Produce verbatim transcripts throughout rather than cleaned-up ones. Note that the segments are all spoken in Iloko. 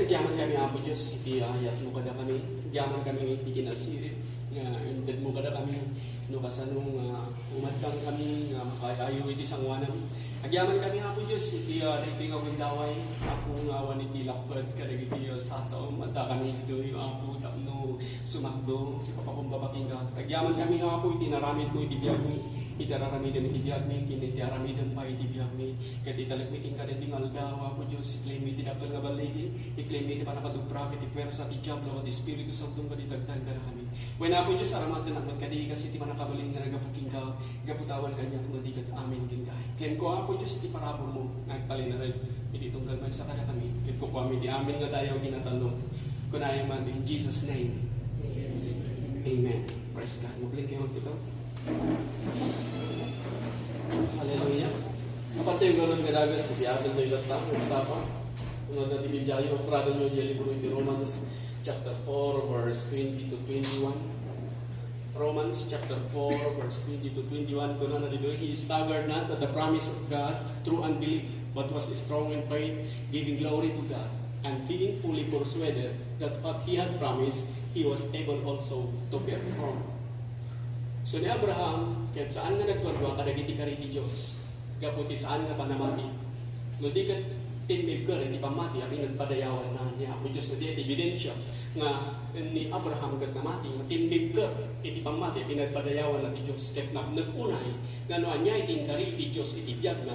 Agyaman kami, Apo Dios, iti, ah, ayatmo kadakami. Agyaman kami iti kinasirib nga intedmo kadakami. No kasano nga umaddang kami nga makaayo iti sangoanam. Agyaman kami, Apo Dios, iti, ah, daytoy nga gundaway. Apo, nga awan iti lapped kadagiti, ah, sasaom. Adda kami ditoy, Apo, tapno sumakdo, sipapakumbaba kenka. Agyaman kami, Apo, iti naramidmo iti biagmi, iti araramidem iti biagmi, ken iti aramidem pay iti biagmi. Ket italekmi kenka daytoy nga aldaw, Apo Dios, iklem iti dakkel nga balligi, iklem iti pannakadubrak iti puersa ti Diablo ket Espiritu Santo nga ditagdan kadakami. Wen, Apo Dios, aramaten met kadi kas iti pannakabalin nga naggapu kenka, gapu ta awan kaniak no di ket amin kenka. Iklemko, Apo Dios, iti paraburmo nga agtalinaed iti tunggal maysa kadakami, ket kukuam iti amin nga dayaw ginatannok. Kunam man in Jesus' name. Amen. Praise God. Mablin kayo, Tito. Hallelujah. Apat tayo ganun nga dagas, iti atin tayo latta, nagsapa. Kung ano ti Bibliayo, prado nyo, di libro iti Romans chapter four, verse twenty to twenty-one. Romans chapter four, verse twenty to twenty-one, kuna na dito, "He staggered not at the promise of God through unbelief, but was strong in faith, giving glory to God, and being fully persuaded that what he had promised, he was able also to perform." So, ni Abraham, ket saan nga nagduadua kadagiti kari ti Dios, gapu ti saan nga panamati. No di ket timmibker iti pammati a pinagpadayawanna ni Apo Dios, no di ket ebidensya nga ni Abraham ket namati, nga timmibker iti pammati a pinagpadayawanna ti Dios, ket napnek unay nga no ania iti inkari ti Dios iti biagna,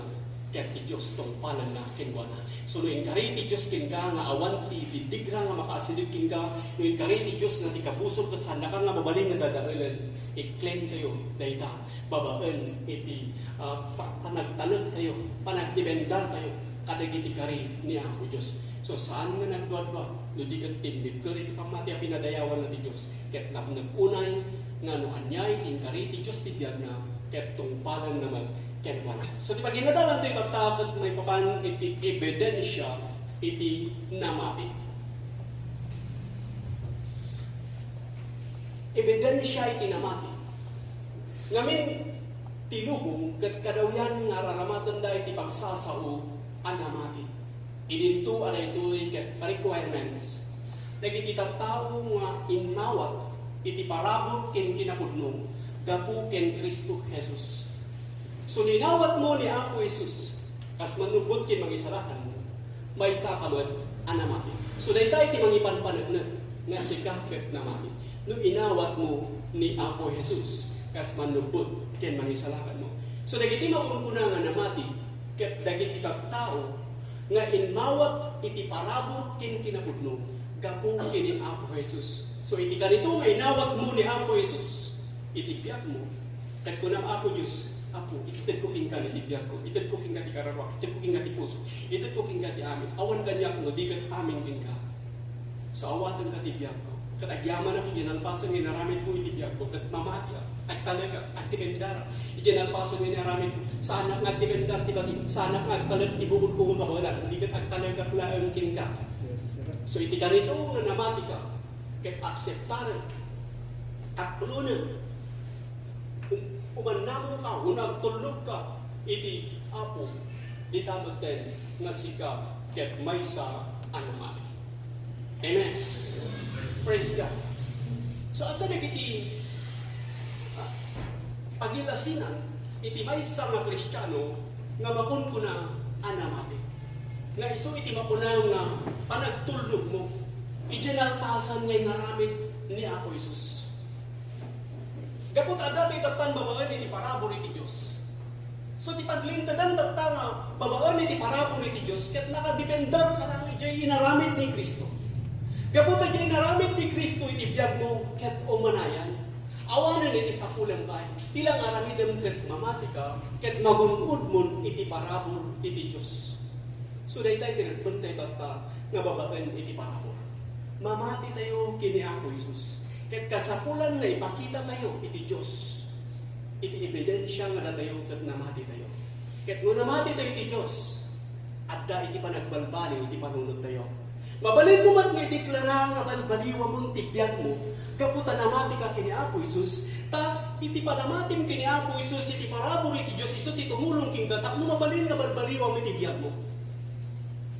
ket ti Dios tungpalenna kenkuana. So, no inkari ti Dios kenka nga awan ti diddigra nga makaasideg kenka, no inkari ti Dios nga ti kabusor ket saannaka nga mabalin nga dadaelen, i-claim tayo dayta babaen iti, ah, pa-, panagtalektayo, panagdependartayo kadagiti kari ni Apo Dios. So, saan nga nagduadua no di ket timmibker iti pammati a pinadayawanna ti Dios, ket napnek unay nga no ania iti inkari ti Dios ti biagna, ket tungpalenna met kenkuana. So, ti paginadalan tayo tatta ket maipapan iti ebidensia iti namati. Ebidensia iti namati. Ngamin, ti lubong ket kadawyan nga aramatenda iti pagsasao a namati. Idinto a daytoy ket requirements dagiti tattao nga innawat iti parabur ken kinapudno gapu ken Cristo Jesus. So, no inawatmo ni Apo Jesus kas mannubbot ken mangisalakanmo, maysa ka met a namati. So, dayta iti mangipanpaneknek nga sika ket namati no inawatmo ni Apo Jesus kas mannubbot ken mangisalakanmo. So, dagiti makunkuna nga namati ket dagiti tattao nga innawat iti parabur ken kinapudno gapu ken ni Apo Jesus. So, iti kanito nga inawatmo ni Apo Jesus iti biagmo, ket kunam, "Apo Dios, Apo, itedko kenka iti biagko, itedko kenka ti kararuak, itedko kenka ti puso, itedko kenka ti amin. Awan kaniak no di ket amin kenka." So, awatenka ti biagko. Ket agyamanak iti nalpasen nga inaramidko iti biagko, ket mamatiak, agtalekak, agdependarak iti nalpasen nga inaramidko. Saanak nga agdependar ti bagi, saanak nga agtalek ti bukodko nga kabaelan, no di ket agtalekak laeng kenka. So, iti kanito nga namatika, ket akseptarem, aklonem, um-, umannamoka, wenno agtullogka iti Apo, dita metten nga sika ket maysa a namati. Amen. Praise God. So, adda dagiti, ah, pagilasinan iti maysa nga Kristiano nga makunkuna a namati. Nga isu iti mapuna nga panagtullogmo iti nalpasen nga inaramid ni Apo Jesus. Gapu ta adda tayo tattan babaen iti parabur iti Dios. So, ti paglintegan tatta nga babaen iti parabur iti Dios, ket nakadepender ka lang idiay inaramid ni Cristo. Gapu ta idiay inaramid ni Cristo iti biagmo, ket umanayan. Awanen iti sapulem pay. Ti lang aramidem ket mamati ka, ket magun-odmon iti parabur iti Dios. So, dayta iti rebbeng tayo tatta nga babaen iti parabur. Mamati tayo ken ni Apo Jesus. Ket kasapulan nga ipakita tayo iti Dios iti ebidensia nga datayo ket namati tayo. Ket no namati tayo iti Dios, adda iti panagbalbaliw iti panunot tayo. Mabalinmo met nga ideklara nga balbaliwamon ti biagmo gapu ta namati ka ken ni Apo Jesus, ta iti panamatim ken ni Apo Jesus iti parabur iti Dios, isu ti tumulong kenka tapno mabalin nga balbaliwam iti biagmo.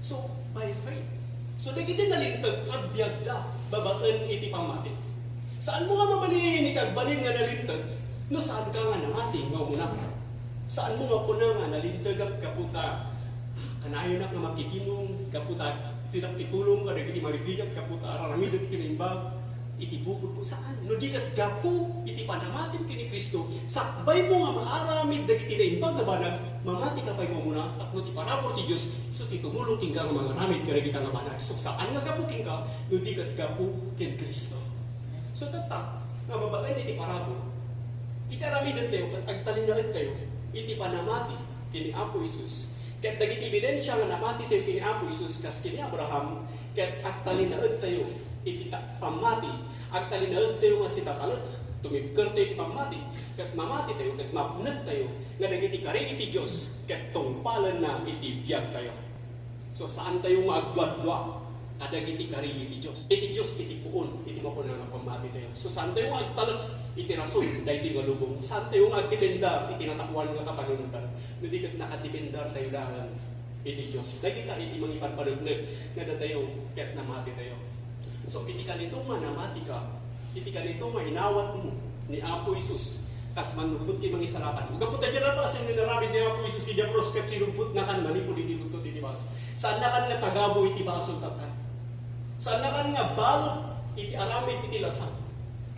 So, by faith. So, So, dagiti nalinteg, agbiagda babaen iti pammati. Saanmo nga mabalin iti agbalin nga nalinteg no saanka nga namati nga umuna. Saanmo nga kuna nga nalintegak gapu ta kanayonak nga makikimong, gapu ta dinak ti tulong kadagiti marigrigat, gapu ta ar-aramidek ti naimbag iti bukodko. Saan? No di ket gapu iti panamatim ken ni Cristo, sakbaymo nga maaramid dagiti naimbag nga banag, mamatika pay nga umuna, tapno ti parabur ti Dios isu ti tumulong kenka nga mangaramid kadagita nga banag. So, saan nga gapu kenka, no di ket gapu ken Cristo. So, tatta, nga babaen iti parabur, iti aramidentayo ket agtalinaedtayo iti panamati ken ni Apo Jesus. Ket dagiti ebidensia nga namatitayo ken ni Apo Jesus kas ken ni Abraham, ket agtalinaedtayo iti ta-, pammati. Agtalinaedtayo nga sitatalek, tumibkertayo iti pammati, ket mamatitayo, ket mapnektayo nga dagiti kari iti Dios ket tungpalenna iti biagtayo. So, saantayo nga agduadua kadagiti kari iti Dios. Iti Dios iti puon iti makuna nga pammatitayo. So, saantayo nga agtalek iti rason daytoy nga lubong. Saantayo nga agdependar iti natakuan nga kapanunotan. No di ket nakadependartayo laeng iti Dios. Dagita iti mangipadpaneknek nga datayo ket namatitayo. So, iti kanito nga namatika, iti kanito nga inawatmo ni Apo Jesus, kas mannubbot ti mangisalakan. Gapu ta diay nalpasen nga inaramid ni Apo Jesus idiay krus ket sinubbotnakan manipud iti buttot iti basol. Saannakan nga tagabu iti basol tatta. Saannakan nga balud iti aramid iti lasag.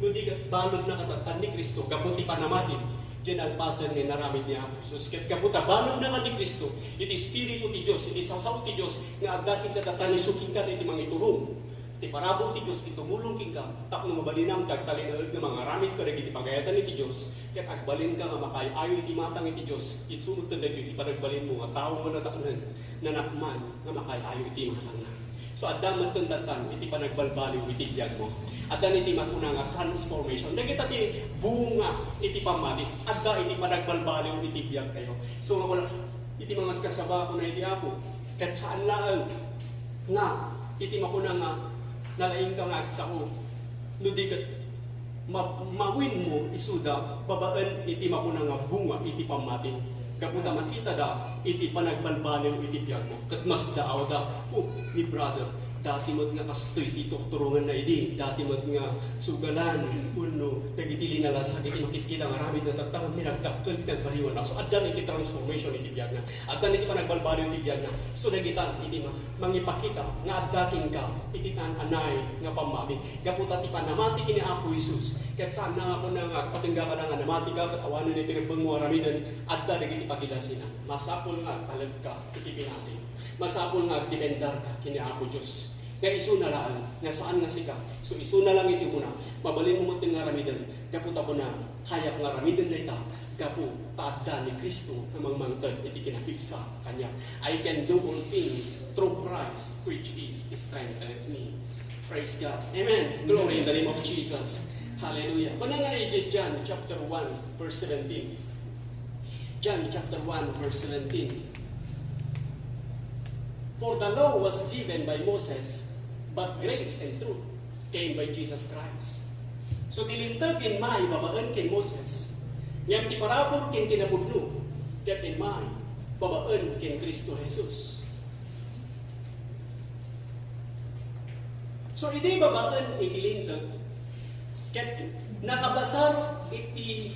No di ket baludnaka tatta ni Cristo gapu ti panamatim diay nalpasen nga inaramid ni Apo Jesus. Ket gapu ta baludnaka ni Cristo, iti Espiritu ti Dios, iti sasao ti Dios nga adda kenka tatta ni sukingkan iti mangiturong. Ti parabur ti Dios ti tumulong kenka tapno mabalinam ti agtalinaed nga mangaramid kadagiti pagayatan iti Dios, ket agbalinka nga makaay-ayo iti matang iti Dios. Isu metten daytoy ti panagbalinmo nga tao nga natakneng, nanakman nga makaay-ayo iti matangna. So, adda metten dattan iti panagbalbaliw iti biagmo. Adda iti makuna nga transformation. Dagita ti bunga iti pammati. Adda iti panagbalbaliw iti biagtayo. So, nga wala, iti mangaskasaba, kuna iti Apo, ket saan laeng nga iti makuna nga nalaingka nga agsao, no di ket ma-, mawinmo isuda babaen iti makuna nga bunga iti pammati. Gapu ta makitada iti panagbalbaliw iti biagmo, ket masdaawda, "Oh, ni brother, dati met nga kastoy ti turturongenna idi, dati met nga sugalan, wenno dagiti linalasag iti makitkita nga aramidna tatta, nagdakkel ti nagbaliwanna." So, adda iti transformation iti biagna. Adda iti panagbalbaliw iti biagna. So, dagita iti ma-, mangipakita nga adda kenka iti naan-anay nga pammati. Gapu ta ti panamati ken ni Apo Jesus, ket saanna nga kuna nga agpatenggaka nga namatika ket awanen iti rebbengmo aramiden, adda dagiti pagilasinan. Masapul nga agtalekka iti pinati. Masapul nga agdependarka ken ni Apo Dios. Nga isuna laeng, nga saan nga sika. So, isuna lang iti umuna, mabalinmo metten nga aramiden. Gapu ta kuna, kayak nga aramiden dayta, gapu ta adda ni Cristo nga mangmangted iti kinapigsa kaniak. "I can do all things through Christ which is strengthened me." Praise God. Amen. Glory in the name of Jesus. Hallelujah. Kuna nga iti John chapter one, verse seventeen. John chapter one, verse seventeen. "For the law was given by Moses, but grace and truth came by Jesus Christ." So, ti Linteg immay babaen ken Moses, ngem ti parabur ken kinapudno ket immay babaen ken Cristo Jesus. So, idi babaen iti Linteg, ket nakabasar iti,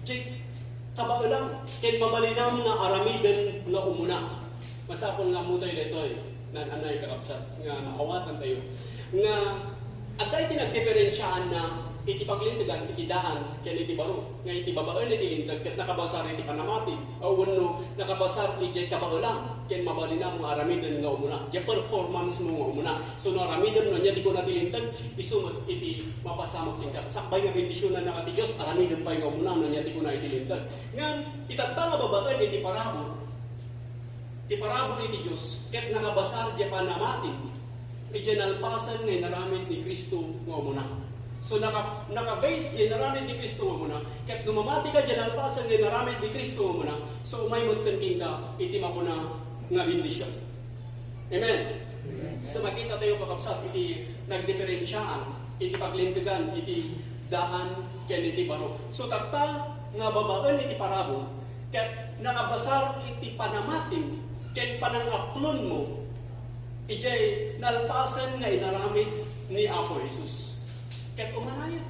iti kabaelam, ken mabalinam nga aramiden nga umuna. Masapul nga ammotayo daytoy, naan-anay kakabsat, nga maawatantayo, nga adda iti nagdiferensiaanna iti paglintegan iti daan ken iti baro, nga iti babaen iti Linteg ket nakabasar iti panamati, wenno nakabasar iti kabaelam ken mabalinam nga aramiden nga umuna. Diay performance mo nga umuna. So, no aramidem no ania ti kuna ti Linteg, isu met iti mapasamak kenka. Sakbay nga bendisionannaka ti Dios, aramidem pay nga umuna no ania ti kuna iti Linteg. Ngem itatta nga babaen iti parabur, ti parabur iti Dios, ket nakabasar diay panamati, idiay nalpasen nga inaramid ni Cristo nga umuna. So, naka-, naka-base diay inaramid ni Cristo nga umuna, ket no mamatika diay nalpasen nga inaramid ni Cristo nga umuna, so, umay metten kenka iti makuna nga bendision. Amen? Amen. So, makitatayo, kakabsat, iti nagdiferensiaan iti paglintegan iti daan ken iti baro. So, tatta nga babaen iti parabur, ket nakabasar iti panamatim ken panangaklonmo Idiay nalpasen nga inaramid ni Apo Jesus. Ket umanayen.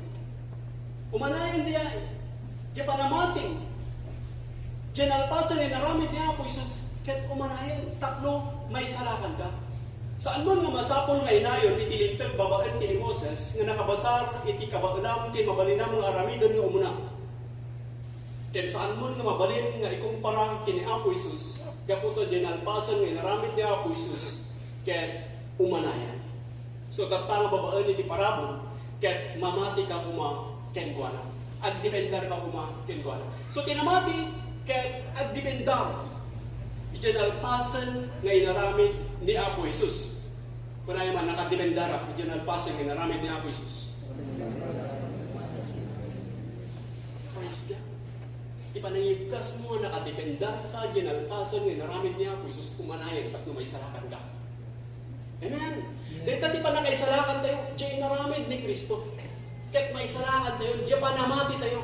Umanayen diay. Diay panamati. Diay nalpasen nga inaramid ni Apo Jesus. Ket umanayen. Tapno maisalakanka. Saanmon nga masapul nga inayon iti Linteg babaen ken ni Moses nga nakabasar iti kabaelam ken mabalinam nga aramiden nga umuna. Ket saanmon nga mabalin nga ikumpara ken ni Apo Jesus, gapu ta diay nalpasen nga inaramid ni Apo Jesus, ket umanayan. So, tatta nga babaen iti parabur, ket mamatika koma kenkuana. Agdependarka koma kenkuana. So, ti namati, ket agdependar. Diay nalpasen nga inaramid ni Apo Jesus. Kunam man, nakadependar, diay nalpasen nga inaramid ni Apo Jesus. Praise God. Ti panangibkasmo nga nakadependarka diay nalpasen nga inaramid ni Apo Jesus, umanayen tapno maisalakanka. Amen. Dayta ti panakaisalakantayo, diay inaramid ni Cristo. Ket maisalakantayo, diay panamati tayo.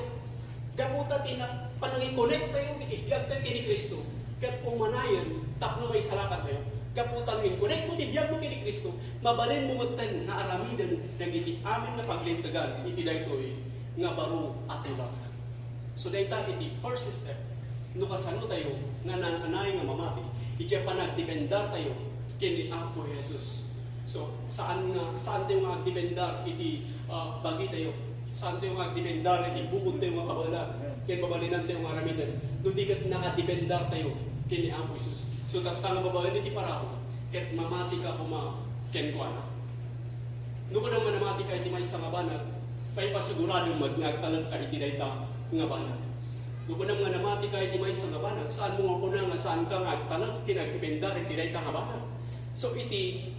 Gapu ta ti na-, panangikonek tayo iti biag tayo ken ni Cristo. Ket umanayen tapno maisalakantayo. Gapu ta no inkonek mo ti biag mo ken ni Cristo, mabalin mo metten nga aramiden dagiti amin nga paglintegan iti daytoy nga baro a tulag. So, dayta iti first step. No kasano tayo nga naan-anay nga mamati, iti panagdependar tayo ken ni Apo Jesus. So, saan nga, saan tayo nga agdependar iti, ah, bagi tayo? Saan tayo nga agdependar iti bukod tayo nga kabaelan ken mabalinan tayo nga aramiden? No di ket nakadependar tayo ken ni Apo Jesus. So, tatta nga babaen iti parabur, ket mamatika koma kenkuana. No kunam nga namatika iti maysa nga banag, maipasiguradom met nga agtalekka iti dayta nga banag. No kunam nga namatika iti maysa nga banag, saanmo nga kuna nga saanka nga agtalek ken agdependar iti dayta nga banag. So, iti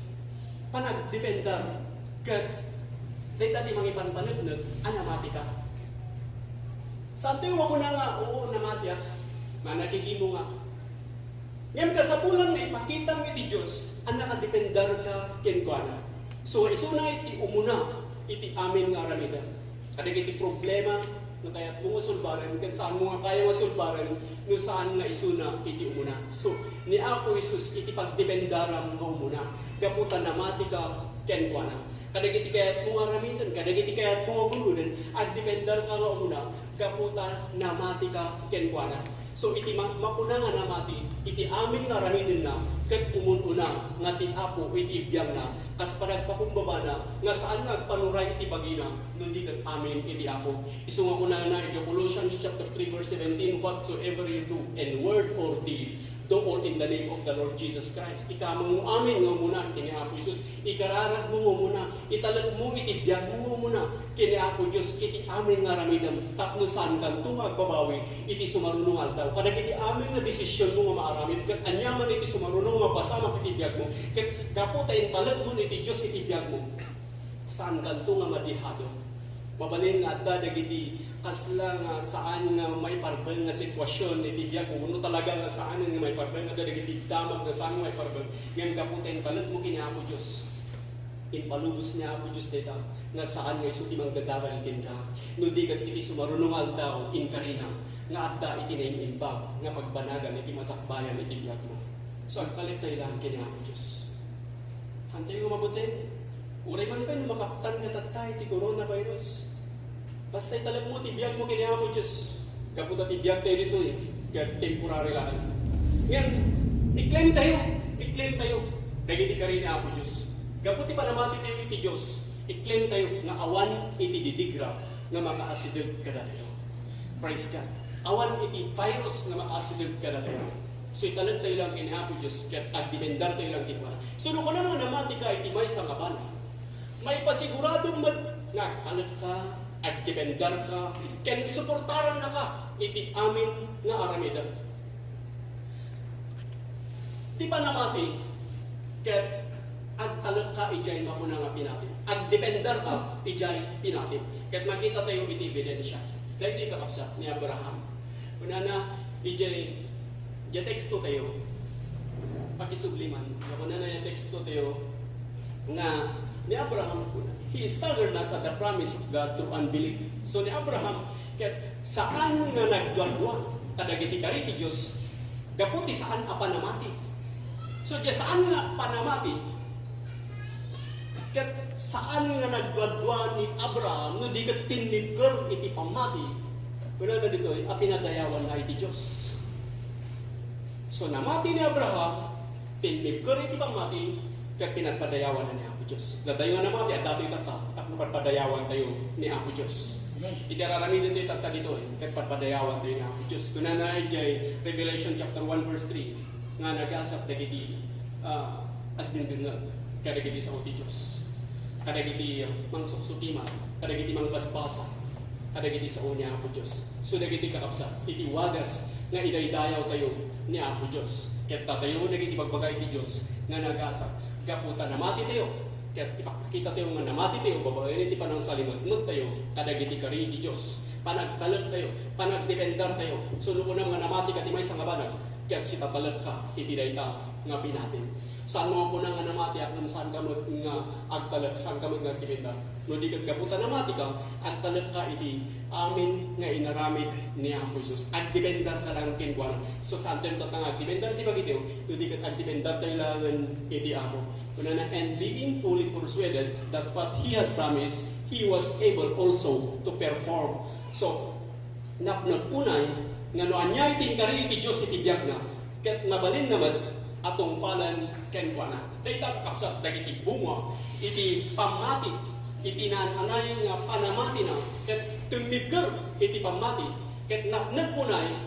panagdependar ket dayta ti mangipanpaneknek a namatika. Saantayo makuna nga, "Oo, namatiak." Managigimo nga. Ngem kasapulan nga ipakitam iti Dios a nakadependarka kenkuana. So, isuna iti umuna iti amin nga aramiden. Kadagiti problema nga kayatmo nga sulbaren, ken saanmo nga kaya nga sulbaren no saan nga isuna iti umuna. So, ni Apo Jesus iti pagdependaram nga umuna, gapu ta namatika kenkuana. Kadagiti kayatmo nga aramiden, kadagiti kayatmo nga gunoden, agdependarka nga umuna, gapu ta namatika kenkuana. So, iti ma-, makuna nga namati, iti amin nga aramidenna, ket umun-una nga ti Apo iti biagna, kas panagpakumbabana, nga saan nga agpanuray iti bagina, no di ket amin iti Apo. Isu nga kunana iti Colossians chapter three, verse seventeen, "Whatsoever you do in word or deed, do all in the name of the Lord Jesus Christ." Ikamangmo amin nga umuna ken ni Apo Jesus. Ikararagmo nga umuna. Italekmo iti biagmo nga umuna ken ni Apo Dios iti amin nga aramidem, tapno saankanto nga agbabawi iti sumaruno nga aldaw. Kadagiti amin nga desisionmo nga maaramid ket aniaman iti sumaruno nga mapasamak iti biagmo, ket gapu ta intalekmo iti Dios iti biagmo, saankanto nga madihado. Mabalin nga adda dagiti kasla nga saan nga maiparbeng nga sitwasyon iti biagmo, wenno talaga nga saan nga maiparbeng, adda dagiti damag nga saan nga maiparbeng, ngem gapu ta intalekmo ken ni Apo Dios. Impalubos ni Apo Dios dayta nga saan nga isu ti mangdadalan kenka, no di ket iti sumaruno nga aldaw, inkarina nga adda iti naimbag nga pagbanagan iti masakbayan iti biagmo. So, agtalektayo laeng ken ni Apo Dios. Hantayo nga mabuting, uray man pay no makaptan nga tatta iti coronavirus. Basta italekmo ti biagmo ken ni Apo Dios. Gapu ta ti biagtayo ditoy, ket temporary laeng. Ngem, i-claim tayo, i-claim tayo dagiti kari ni Apo Dios. Gapu ti panamati tayo iti Dios, i-claim tayo nga awan iti didigra nga makaasideg kadatayo. Praise God. Awan iti virus nga makaasideg kadatayo. So, italek tayo lang ken Apo Dios, ket agdependar tayo lang kenkuana. So, no kunam nga namati ka iti maysa nga banag, maipasigurado met nga agtalekka, agdependarka, ken suportarannaka iti amin nga aramidem. Ti panamati, ket agtalekka idiay makuna nga pinatim. Agdependarka idiay pinatim. Ket makita tayo iti ebidensya. Daytoy kakabsat ni Abraham. Kunana, idiay, idiay teksto tayo. Pakisubli man. Kunana idiay teksto tayo nga ni Abraham, he staggered not at the promise of God through unbelief. So ni Abraham, ket saan nga nagduadua kadagiti kari ti Dios gapu ti saan a panamati. So, diay saan nga panamati, Ket saan nga nagduadua ni Abraham no di ket tinnibker iti pammati. Kunana ditoy a pinadayawanna iti Dios. So, namati ni Abraham, tinnibker iti pammati, ket pinagpadayawanna ni Apo Dios. Datayo nga namati, adda tayo tatta, tapno padpadayawantayo ni Apo Dios. Iti ar-aramiden tayo tatta ditoy, ket padpadayawantayo ni Apo Dios. Kunana idiay Revelation chapter one verse three, nga nagasat dagiti, ah, agdengdengngeg kadagiti sao ti Dios, kadagiti, ah, mangsuksukiman, kadagiti mangbasbasa, kadagiti sao ni Apo Dios. So, dagiti kakabsat, iti wagas nga idaydayawtayo ni Apo Dios. Ket datayo dagiti bagbaga iti Dios nga nagasat gapu ta namatitayo. Ket ipakitatayo nga namatitayo babaen iti panangsalimetmettayo kadagiti kari ti Dios, panagtalektayo, panagdependartayo. So, no kunam nga namati ka ti maysa nga banag, ket sitatalekka iti dayta nga binatin. Saan mo nga kuna nga namati, ngem saan ka met nga agtalek, saan ka met nga agdependar. No di ket gapu ta namati ka, agtalek ka iti amin nga inaramid ni Apo Jesus. Agdependar ka lang kenkuana. So, saan tayo tatta nga agdependar iti bagitayo, no di ket agdependar tayo laengen iti Apo. Kunana, "And being fully persuaded that what he had promised, he was able also to perform." So, napnag unay nga no ania iti inkari iti Dios iti biagna, ket mabalinna met a tungpalen kenkuana. Dayta, kakabsat, dagiti bunga iti pammati, iti naan-anay nga panamatina, ket tinnibker iti pammati, ket napnag unay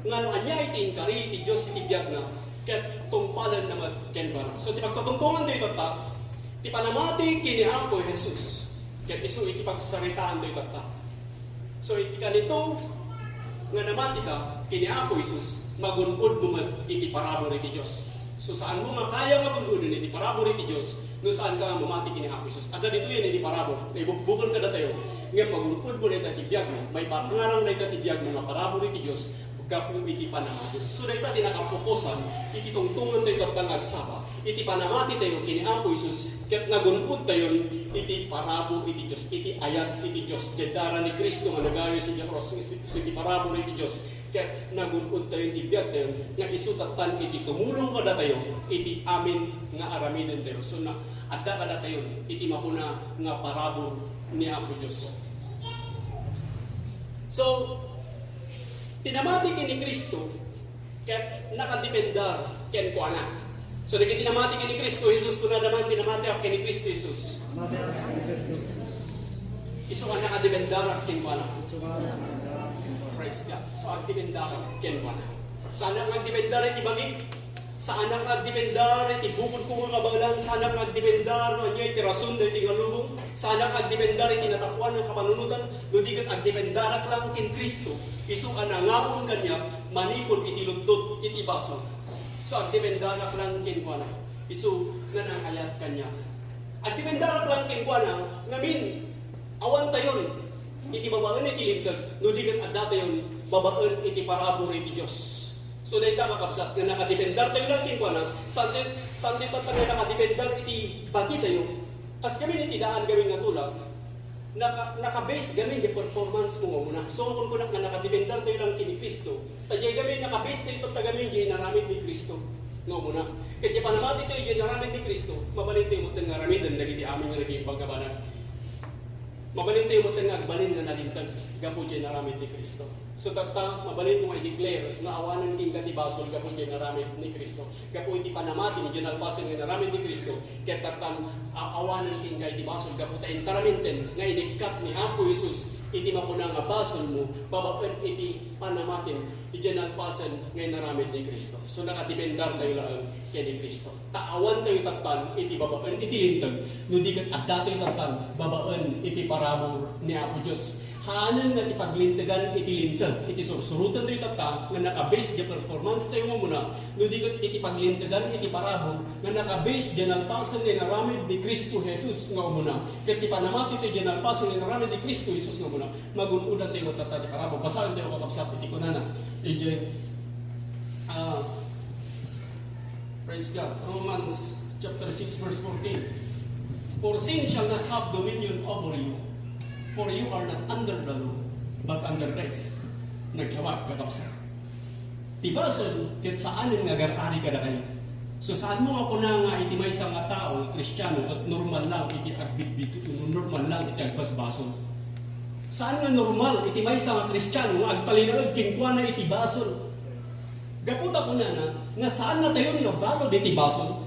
nga no ania iti inkari iti Dios iti biagna, ket tungpalenna met kenkuana. So, ti pagtutungtongan tayo tatta, ti panamati ken ni Apo Jesus, ket isu iti pagsaritaan tayo tatta. So, iti kanito nga namati ka ken ni Apo Jesus, magun-od mo met iti parabur iti Dios. So, saan mo nga kaya nga gun-oden iti parabur iti Dios no saan ka nga mamati ken ni Apo Jesus. Adda ditoyen iti parabur, naibukbuken kadatayo, ngem magun-od mo dayta ti biag mo, maiparangarang dayta ti biag mo nga parabur iti Dios gapu iti panamati. So, dayta ti nakafokusan iti tungtongan tayo tatta nga agsapa. Iti panamati tayo ken ni Apo Jesus, ket nagun-od tayon iti parabur iti Dios, iti ayat iti Dios, dayta ni Cristo nga nagayus iti krus, isu iti parabur iti Dios, ket nagun-od tayon iti biag tayo, nga isu tattan iti tumulong kadatayo iti amin nga aramiden tayo. So, na, adda kadatayo iti mapuna nga parabur ni Apo Dios. So, ti namati ken ni Cristo, ket nakadependar kenkuana. So, dagiti namati ken ni Cristo Jesus, kunada man, "Ti namatiak ken ni Cristo Jesus." Isu nga nakadependar kenkuana. Praise God. So, agdependar kenkuana. Saanak nga agdependar iti bagik. Saanak nga agdependar iti bukodko nga kabaelan. Saanak nga agdependar no ania iti rason dagiti nga lubong. Saanak nga agdependar iti natapuan nga kapanunotan. No di ket agdependarak lang ken Cristo. Isu a nangaon kaniak manipud iti lutdot iti basol. So, agdependarak lang kenkuana. Isu nga nangayat kaniak. Agdependarak lang kenkuana, ngamin, awan tayon iti babaen iti Linteg, no di ket adda tayon babaen iti parabur iti Dios. So, dayta, kakabsat, nga nakadependar tayo lang kenkuana, saan ti, saan ti tatta nga nakadependar iti bagitayo. Kas gamin iti daan gamin nga tulag, naka-, naka-base gamin di performance mo nga umuna. So, kun kunak nga nakadependar tayo lang ken ni Cristo, ta diay gamin naka-base tayo tatta gamin di inaramid ni Cristo nga umuna. Ket di panamati tayo di inaramid ni Cristo, mabalin tayo metten nga aramiden dagiti amin nga nagimbag nga banag. Mabalin tayo metten nga agbalin nga nalinteg gapu di inaramid ni Cristo. So, tatta, mabalin mo nga i-declare nga awanen kenka ti basol gapu di inaramid ni Cristo. Gapu iti panamati iti nalpasen nga inaramid ni Cristo, ket tattan a-, awanen kenka iti basol gapu ta intaramidten nga inikkat ni Apo Jesus iti mapuna nga basolmo babaen iti panamatim iti nalpasen nga inaramid ni Cristo. So, nakadependar tayo laeng ken ni Cristo. Ta awan tayo tattan iti babaen iti Linteg, no di ket adda tayo tattan babaen iti parabur ni Apo Dios. Haanen nga ti paglintegan iti Linteg, iti sursuroten tayo tatta, nga naka-base di performance tayo nga umuna, no di ket iti paglintegan iti parabur, nga naka-base di nalpasen nga inaramid ni Cristo Jesus nga umuna. Ket ti panamati tayo di nalpasen nga inaramid ni Cristo Jesus nga umuna, magun-odan tayo tatta ti parabur. Basaen tayo, kakabsat, iti kunana. Idiay, ah, Praise God. Romans chapter six, verse fourteen. "For sin shall not have dominion over you, for you are not under the law, but under grace." Naglawag, kakabsat. Ti basol, ket saanen nga agar-ari kadakayo. So, saan mo nga kuna nga iti maysa nga tao nga Kristiano ket normal lang iti agbitbit, normal lang iti agbasbasol? Saan nga normal iti maysa nga Kristiano nga agtalinaed kenkuana iti basol? Gapu ta kunana nga saan natayon nga balud iti basol.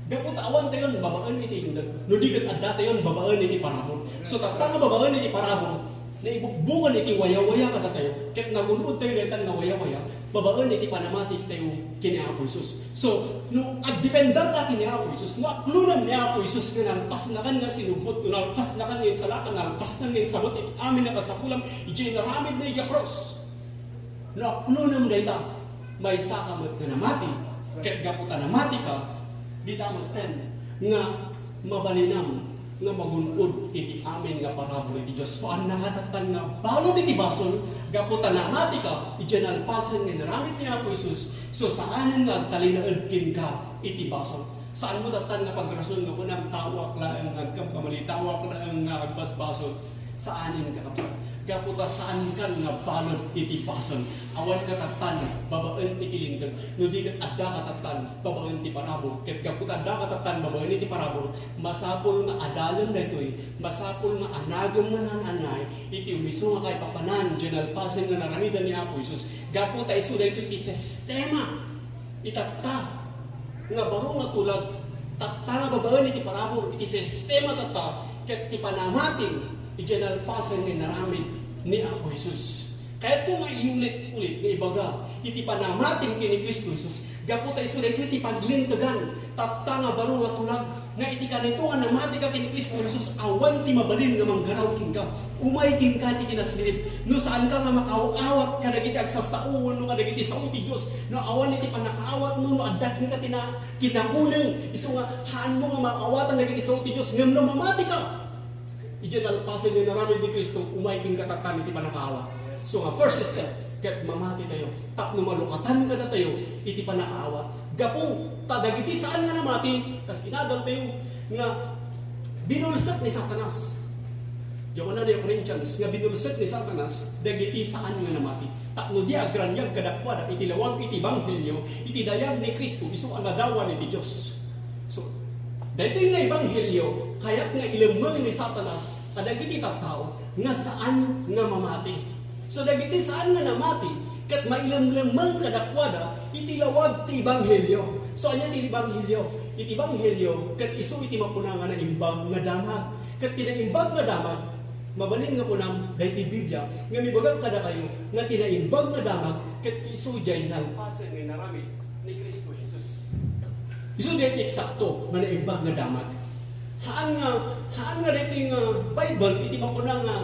Gapu ta awan tayon babaen iti linteg, no di ket adda tayon babaen iti parabur. So, tatta nga babaen iti parabur, naibukbukan iti wayawaya kadatayo, ket nagun-od tayo daytan nga wayawaya babaen iti panamati tayo ken ni Apo Jesus. So, no agdepender ta ken ni Apo Jesus, no aklonam ni Apo Jesus nga nalpasnakan nga sinubbot, no nalpasnakan nga insalakan, nalpasnakan nga insabot iti amin a kasapulam, idiay naramidna idiay krus. No aklonam dayta, maysaka met nga namati, ket gapu ta namatika, dita metten nga mabalinam nga magun-od iti amin nga parabur iti Dios. So, annaka tattan nga balud iti basol, gapu ta namatika idiay nalpasen nga inaramid ni Apo Jesus, so saanen nga agtalinaed kenka iti basol. Saan mo tattan nga pagrason nga kunam, "Taoak laeng nga agkamkamali, taoak laeng nga agbasbasol." Saanen, kakabsat. Gapu ta saankan nga balud iti basol. Awan ka tattan babaen iti linteg. No di ket adda ka tattan babaen ti parabur. Ket gapu ta adda ka tattan babaen iti parabur, masapul nga adalem daytoy. Masapul nga anagem nga naan-anay iti umiso nga kaipapanan, diay nalpasen nga naramiden ni Apo Jesus. Gapu ta isu daytoy ti sistema. Itatta nga baro nga tulag, tatta nga babaen iti parabur, iti sistema tatta, ket ti panamatim idiay nalpasen nga inaramid ni Apo Jesus. Kayatko nga iulit-ulit nga ibaga iti panamatim ken ni Cristo Jesus, gapu ta isu daytoy ti paglintegan, tatta nga baro nga tulag, nga iti kanito nga namati ka ken ni Cristo Jesus, awan ti mabalin nga manggaraw kenka. Umay kenka ti kinasirib. No saanka nga makaawat kadagiti agsasao wenno kadagiti sao ti Dios, no awan iti pannakaawatmo, no adda kenka ti na-, kinakuneng, isu nga haanmo nga maawatan dagiti sao ti Dios, ngem no mamatika, idiay nalpasen nga inaramid ni Cristo, umay kenka tattan iti pannakaawat. So nga first step, ket mamati tayo tapno malukatan kadatayo iti pannakaawat. Gapu ta dagiti saan nga namati, kas inadal tayo nga binulsek ni Satanas. Diay ni Corinthians nga binulsek ni Satanas dagiti saan nga namati. Tapno di agraniag kadakuada iti lawag iti ebanghelio, iti dayag ni Cristo, isu a nadawan iti Dios. So, daytoy nga ebanghelio, kayat nga ilemmeng ni Satanas kadagiti tattao nga saan nga mamati. So, dagiti saan nga namati, ket mailemlemmeng kadakuada iti lawag ti ebanghelio. So, ania ti ebanghelio? Iti ebanghelio, ket isu iti mapuna nga naimbag nga damag. Ket ti naimbag nga damag, mabalin nga kunam, daytoy Biblia, nga mibagak kadakayo, nga ti naimbag nga damag, ket isu diay nalpasen nga inaramid ni Cristo Jesus. Isu diay ti eksakto nga naimbag nga damag. Haan nga, haan nga daytoy nga Bible iti makuna nga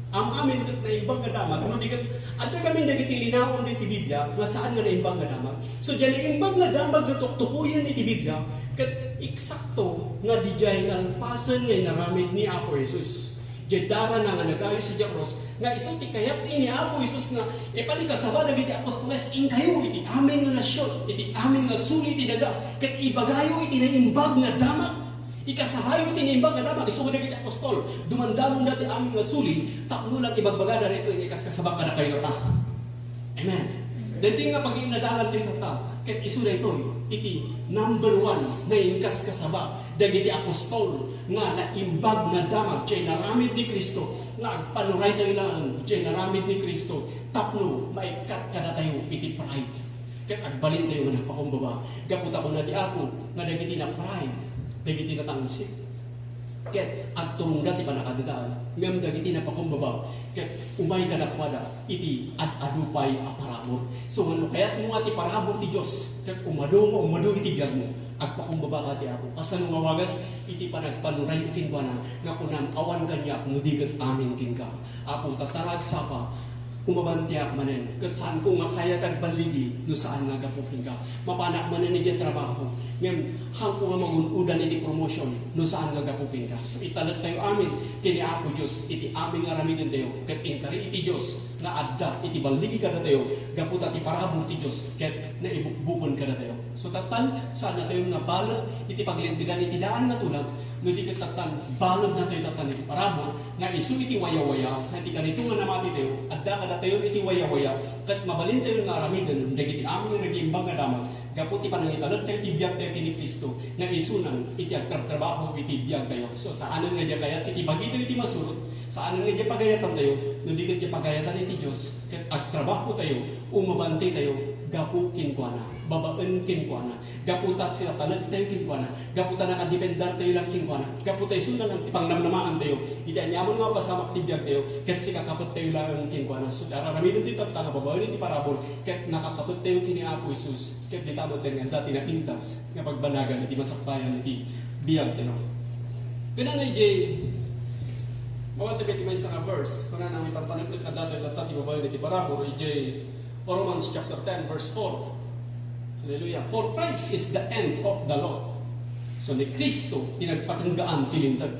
am-amin ket naimbag nga damag, no di ket adda gamin dagiti linaon daytoy Biblia nga saan nga naimbag nga damag. So, diay naimbag nga damag nga tuktukoyen iti Biblia, ket eksakto nga diay nalpasen nga inaramid ni Apo Jesus. Diay darana nga nagayos idiay krus, nga isu ti kayat ni Apo Jesus nga ipanikasaba dagiti apostoles, inkayo iti amin nga nasion, iti amin nga suli ti daga, ket ibagayo iti naimbag nga damag. Ikasabayo iti naimbag nga damag, isu nga dagiti apostol. Dumandalonda ti amin nga suli, tapno lang ibagbagada daytoy nga ikaskasaba kadakayo ta. Amen. Daytoy nga paginadangan ti tatta, ket isu daytoy iti number one nga inkaskasaba dagiti apostol nga naimbag nga damag diay naramid ni Cristo, nga agpanuray tayo laeng diay naramid ni Cristo tapno maikkat kadatayo iti pride. Ket agbalin tayo nga nagpakumbaba, gapu ta kuna ti Apo nga dagiti na-pride, dagiti natangsit, ket agturongda ti pannakadadael, ngem dagiti napakumbaba, ket umay kadakuada iti ad-adu pay a parabur. So, no kayatmo nga ti parabur ti Dios, ket umadu nga umadu iti biagmo, agpakumbaba ka ti Apo. Kasano nga wagas iti panagpanurayo kenkuana nga kunam, "Awan kaniak no di ket amin kenka." Apo, tatta nga agsapa, umabantiak manen, ket saanko nga kayat agballigi no saan nga gapu kenka. Mapanak manen idiay trabaho, ngem haanko nga magun-odan iti promotion no saan nga gapu kenka. So, italek tayo amin ken ni Apo Dios iti amin nga aramiden tayo, ket inkari iti Dios nga adda iti balligi kadatayo, gapu ta ti parabur ti Dios ket naibukbuken kadatayo. So, tattan, saan natayo nga balet iti paglintegan iti daan nga tulag, no di ket tattan, balud natayo tattan iti parabur, nga isu iti wayawaya, nga iti kanito nga namati tayo, adda kadatayo iti wayawaya, ket mabalin tayo nga aramiden dagiti amin nga nag-imbag nga damag, Gapu ti panangitalektayo ti biagtayo ken ni Cristo, nga isunan iti agtrabtrabaho iti biagtayo. So, saanen nga diay kayat iti bagitayo ti masurot, saanen nga diay pagayatantayo, no di ket diay pagayatan iti Dios, ket agtrabahotayo, umabantitayo, gapu kenkuana, babaen kenkuana, gapu ta sinatalektayo kenkuana, gapu ta nakadependartayo lang kenkuana, gapu ta isunan lang ti pangnamnamaantayo, iti aniaman nga mapasamak ti biagtayo, ket sikakapettayo lang kenkuana. So, ti ar-aramidentayo tatta nga babaen iti parabur, ket nakapettayo ken ni Apo Jesus. Ket dita met nga adda ti napintas nga pagbanagan iti masakbayan iti biagtayo. Kunana idiay, mawatek iti maysa nga verse, kunana, maipanpaneknek a daton latta ti babaen iti parabur, idiay Romans chapter ten, verse four. Hallelujah. "For Christ is the end of the law." So, ni Cristo ti nagpatenggaan ti Linteg.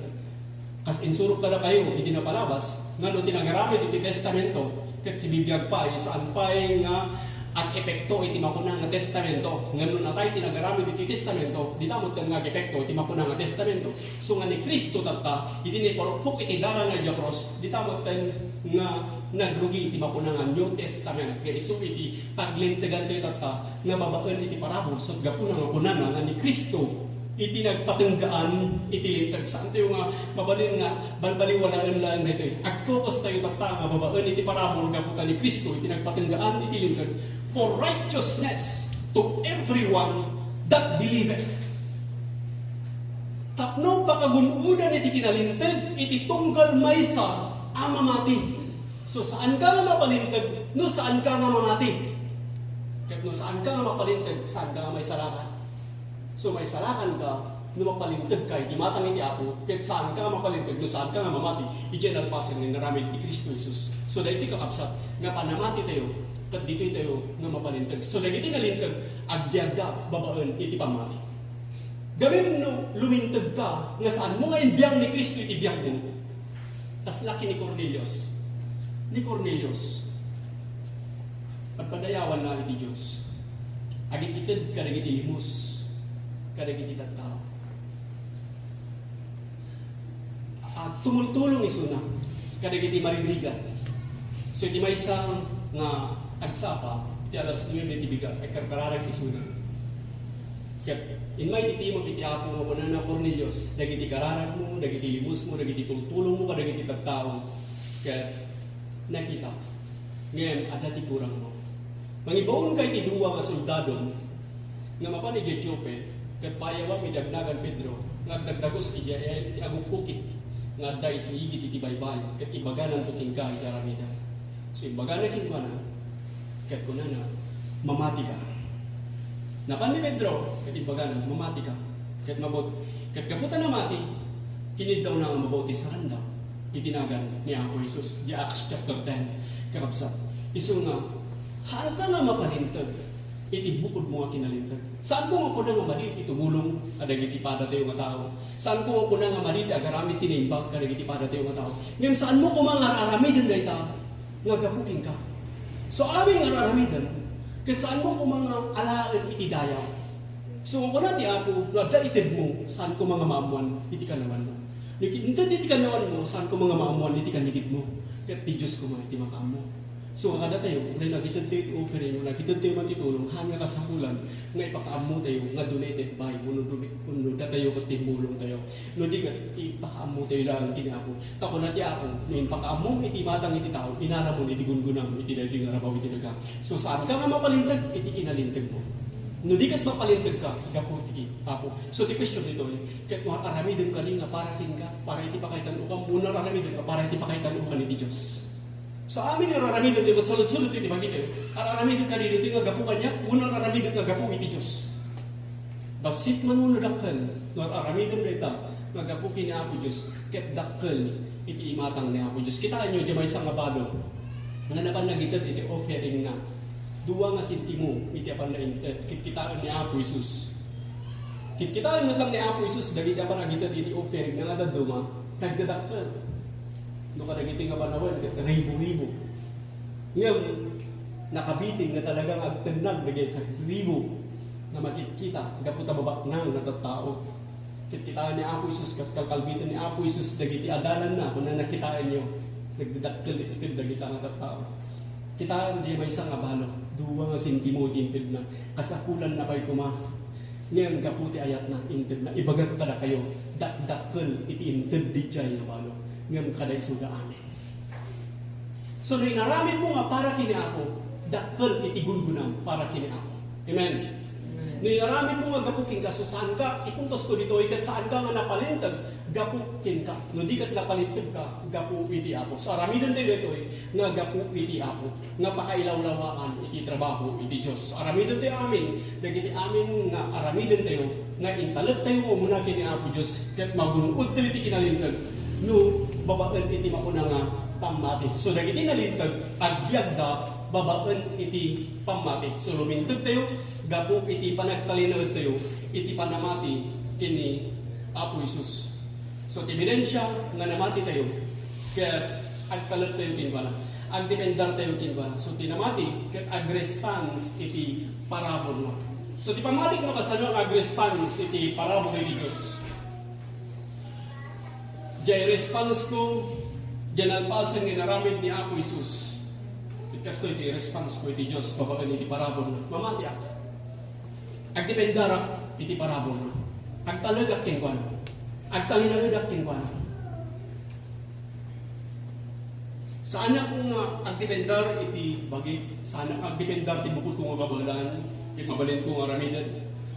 Kas insurok kadakayo iti napalabas, nga no ti nagaramid iti testamento ket sibibiag pay, saan pay nga ag-epekto iti makuna nga testamento. Ngem no natay ti nagaramid iti testamento, dita met nga ag-epekto iti makuna nga testamento. So nga ni Cristo tatta, iti naiparukpok iti dara nga idiay krus, dita met nga nagrugi iti makuna nga New Testament. Nga isu iti paglintegantayo tatta, nga babaen iti parabur, so gapuna nga kunana nga ni Cristo iti nagpatenggaan iti Linteg. Saantayo nga mabalin nga balbaliwalaen laeng daytoy. Ag-focus tayo tatta nga babaen iti parabur gapu ta ni Cristo iti nagpatenggaan iti Linteg. "For righteousness to everyone that believeth." Tapno pakagun-odan iti kinalinteg iti tunggal maysa a mamati. So, saanka nga mapalinteg no saanka nga mamati. Ket no saanka nga mapalinteg, saanka nga maisalakan. So, maisalakanka no mapalinteg ka iti matang iti Apo, ket saanka nga mapalinteg no saanka nga mamati idiay nalpasen nga inaramid ni Cristo Jesus. So, daytoy, kakabsat, nga panamati tayo, ket ditoy tayo nga mapalinteg. So, dagiti nalinteg, agbiagda babaen iti pammati. Gamin no lumintegka nga saanmo nga imbiang ni Cristo iti biagmo, kasla ken ni Cornelius. Ni Cornelius, padpadayawanna iti Dios. Agited kadagiti limus, kadagiti tattao. Ah, tumultulong isuna kadagiti marigrigat. So, iti maysa nga agsapa, iti alas nuebe ti bigat, agkarkararag isuna. Ket immay ti timok iti Apo nga kunana, "Cornelius, dagiti kararagmo, dagiti limusmo, dagiti tultulongmo kadagiti tattao, ket nakita, ngem adda ti kurangmo. Mangibaonka iti dua nga soldadom nga mapan idiay Joppe, ket paayawam iti agnagan Pedro, nga agdagdagus idiay, iti agukkukit nga adda iti igid iti baybay, ket ibagananto kenka iti aramidem." So, imbagana kenkuana, ket kunana, "Mamatika." Napan ni Pedro, ket imbagana, "Mamatika." Ket mabut-, ket gapu ta namati, kinidawna nga mabautisaranda iti nagan ni Apo Jesus. Di Acts chapter ten, kakabsat. Isu nga, haanka nga mapalinteg iti bukodmo nga kinalinteg. Saanko nga kuna nga madi ti tumulong kadagiti padatayo nga tao. Saanko nga kuna nga madi ti agaramid ti naimbag kadagiti padatayo nga tao. Ngem saanmo koma nga ar-aramiden dayta nga gapu kenka. So, amin nga ar-aramiden, ket saanmo koma nga alaen iti dayaw. So, kuna ti Apo, no adda itedmo, saan koma nga maammoan iti kanawanmo. No inted iti kanawanmo, saan koma nga maammoan iti kanigidmo. Ket ti Dios koma iti makaammo. So, kadatayo, no nagitedtayo iti offering, no nagitedtayo man ti tulong, haan nga kasapulan nga ipakaammotayo nga aduna iti baybay, wenno dumi-, wenno datayo ket timmulongtayo. No di ket ipakaammotayo laeng ken ni Apo. Ta kuna ti Apo, no impakaammom iti matang iti tao, inaramon iti gunggonam iti daytoy nga rabaw iti daga. So, saanka nga mapalinteg iti kinalintegmo. No di ket mapalintegka, gapu iti Apo. So, ti question ditoy, ket no ar-aramidem kadi nga para kenka, para iti pakaitan-okam, wenno ar-aramidem nga para iti pakaitan-okan iti Dios. So, amin nga ar-aramidem, di ket saludsodto iti bagitayo. Ar-aramidem kadi ditoy nga gapu kaniak, wenno ar-aramidem nga gapu iti Dios. Bassit man wenno dakkel, no ar-aramidem dayta nga gapu ken ni Apo Dios, ket dakkel iti imatang ni Apo Dios. Kitaenyo, diay maysa nga balo nga napan nagited iti offeringna. Dua nga sentimo iti apanna inted, ket kitaen ni Apo Jesus. Ket kitaen met lang ni Apo Jesus dagiti apan nagited iti offeringna nga dadduma, nagdadakkel. No kadagiti nga panawen, ket ribu-ribu. Ngem nakabitin nga talaga nga agtennag dagiti sagribu nga makitkita gapu ta mabaknang nga tattao. Ket kitaen ni Apo Jesus ket kalkalbiten ni Apo Jesus dagiti adalanna, kunana, "Kitaenyo, nagdidakkel iti ted dagita nga tattao." Kitaem, di maysa nga balo, dua nga sentimo ti intedna. Kasapulanna pay koma. Ngem gapu ti ayatna, intedna. Ibagak kadakayo, dakdakkel iti inted didiay nga balo. Ngem kada isuda, amin. So, no inaramidmo nga para ken ni Apo, dakkel iti gunggonam para ken ni Apo. Amen. No inaramidmo nga gapu kenka, so saanka, ti puntosko ditoy, ket saanka nga napalinteg gapu kenka. No di ket napalinteg ka, gapu iti Apo. So, aramiden tayo ditoy nga gapu iti Apo, nga pakailawlawaan iti trabaho iti Dios. Aramiden tayo amin, dagiti amin nga aramiden tayo, nga intalek tayo nga umuna ken ni Apo Dios, ket magun-od tayo iti kinalinteg no babaen iti makuna nga pammati. So, dagiti nalinteg, agbiagda babaen iti pammati. So, luminteg tayo gapu iti panagtalinaed tayo iti panamati ken ni Apo Jesus. So, ti ebidensia nga namati tayo, ket agtalek tayo kenkuana, agdependar tayo kenkuana. So, ti namati ket agresponse iti paraburna. So, ti pammatik, no kasano agresponse iti parabur iti Dios. Diay response ko, diay nalpasen nga inaramid ni Apo Jesus. Ket kastoy ti response ko iti Dios babaen iti paraburna. Mamatiak. Agdependarak iti paraburna. Agtalekak kenkuana. Agtalinaedak kenkuana. Saanak nga agdependar iti bagik, saanak nga agdependar ti bukod ko nga kabaelan, ket mabalin ko nga aramiden.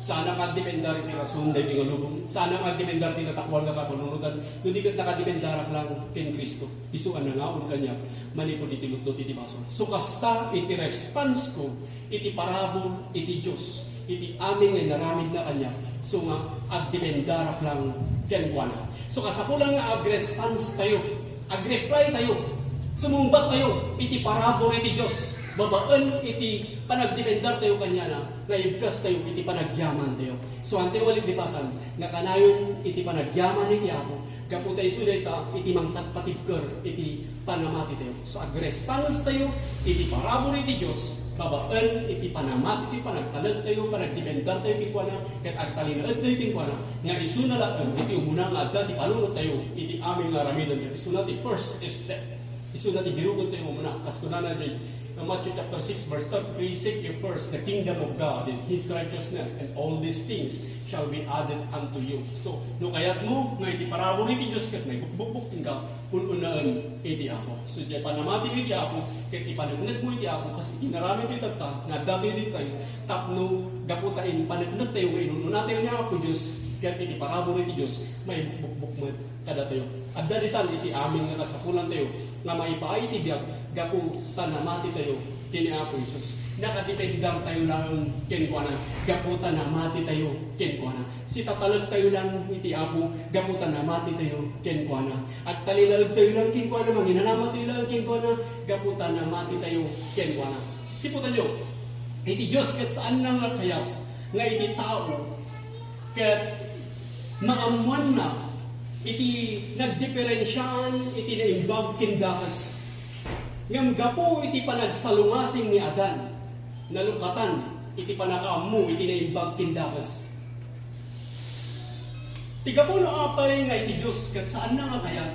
Saanak nga agdependar iti rason daytoy nga lubong, saanak nga agdependar iti natakuan nga kapanunotan, no di ket nakadipendarak lang ken Cristo, isu a nangaon kaniak manipud iti lutlut iti basol. So kasta iti response ko iti parabur iti Dios, iti amin nga inaramidna kaniak, so nga agdependarak lang kenkuana. So kasapulan nga agresponse tayo, agreply tayo, sumungbat tayo iti parabur iti Dios, babaen iti panagdependar tayo kaniana, nga ibkas tayo iti panagyaman tayo. So, antayo nga liplipatan, nga kanayon iti panagyaman iti Apo, gapu ta isu dayta iti mangpatpatibker iti panamati tayo. So, agresponse tayo iti parabur iti Dios, babaen iti panamati tayo, panagtalek tayo, panagdependar tayo kenkuana, ket agtalinaed tayo kenkuana, nga isuna laeng iti umuna nga adda ti panunot tayo iti amin nga aramiden tayo. Isuna ti first step. Isuna ti birugot tayo nga umuna. Kas kunana diay Matthew chapter six, verse thirty-three, "Seek ye first the kingdom of God and His righteousness, and all these things shall be added unto you." So, no kayatmo nga iti parabur iti Dios ket maibukbukbok kenka, un-unaen iti Apo. So, diay panamati iti Apo, ket ipaneknekmo iti Apo, kas iti inaramid ti tatta, nga adda tayo ditoy, tapno gapu ta impaneknek tayo nga inun-una tayo ni Apo Dios, ket iti parabur iti Dios, maibukbukbok met kadatayo. Adda ditan iti amin nga kasapulan tayo nga maipaay iti biag gapu ta namati tayo ken ni Apo Jesus. Nakadependar tayo laeng kenkuana gapu ta namati tayo kenkuana. Sitatalek tayo lang iti Apo gapu ta namati tayo kenkuana. Agtalinaed tayo lang kenkuana, manginanama tayo lang kenkuana gapu ta namati tayo kenkuana. Siputanyo, iti Dios ket saanna nga kayat nga iti tao ket maammoanna iti nagdiperensiaan iti naimbag ken dakes. Ngem gapu iti panagsalungasing ni Adan, nalukatan iti panakaammo iti naimbag ken dakes. Ti gapu no apay nga iti Dios ket saanna nga kayat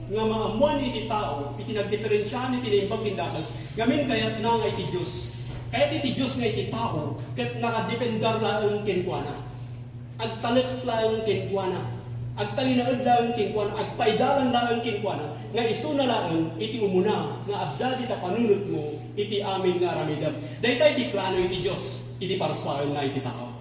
nga maammoan iti tao iti nagdiperensiaan iti naimbag ken dakes, ngamin kayatna nga iti Dios. Kayat iti Dios nga iti tao ket nakadependar laeng kenkuana. Agtalek laeng kenkuana. Agtalinaed laeng kenkuana. Agpaidalan laeng kenkuana. Nga isuna laeng iti umuna nga adda dita panunotmo iti amin nga aramidem. Dayta iti plano iti Dios iti parsuaenna iti tao.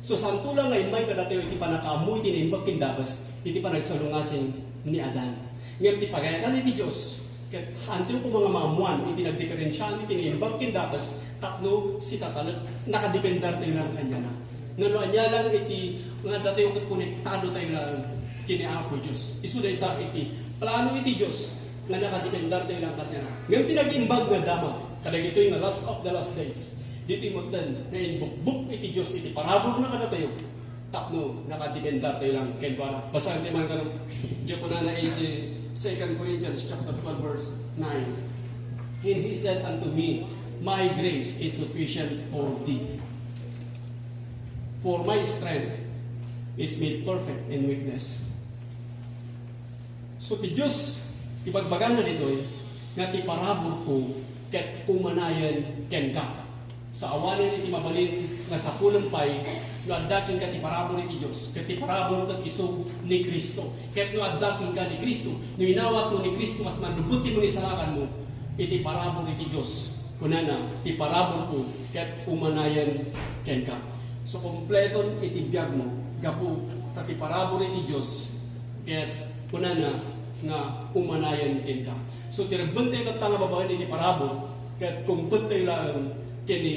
So, santo lang nga immay kadatayo iti panakaammo iti naimbag ken dakes iti panagsalungasing ni Adan. Ngem ti pagayatan iti Dios, ket antiyo koma nga maammoan iti nagdiperensiaan iti naimbag ken dakes tapno sitatalek, nakadependar tayo lang kaniana. Ngano ania lang iti nga datayo ket konektado tayo lang ken ni Apo Dios. Isu dayta iti plano iti Dios nga nakadependar tayo lang kaniana. Ngem ti nag-imbag nga damag kadagitoy nga last of the last days, ditoy metten nga inbukbok iti Dios iti paraburna kadatayo tapno nakadependar tayo lang kenkuana. Basaen tayo man kano. Diay kunana iti Second Corinthians chapter twelve, verse nine. "And he said unto me, My grace is sufficient for thee, for my strength is made perfect in weakness." So, ti Dios, ibagbagana ditoy, nga ti paraburko, ket umanayen kenka. Sa awanen iti mabalin nga sapulem pay no adda kenka ti parabur iti Dios, ket ti parabur ket isu ni Cristo. Ket no adda kenka ni Cristo, no inawatmo ni Cristo kas mannubbot ti mangisalakanmo, iti parabur iti Dios, kunana, ti paraburko ket umanayen kenka. So, kompleton iti biagmo gapu ta ti parabur iti Dios, ket kunana nga umanayen kenka. So, ti rebbenta itatta nga babaen iti parabur, ket kumpet tayo laeng ken ni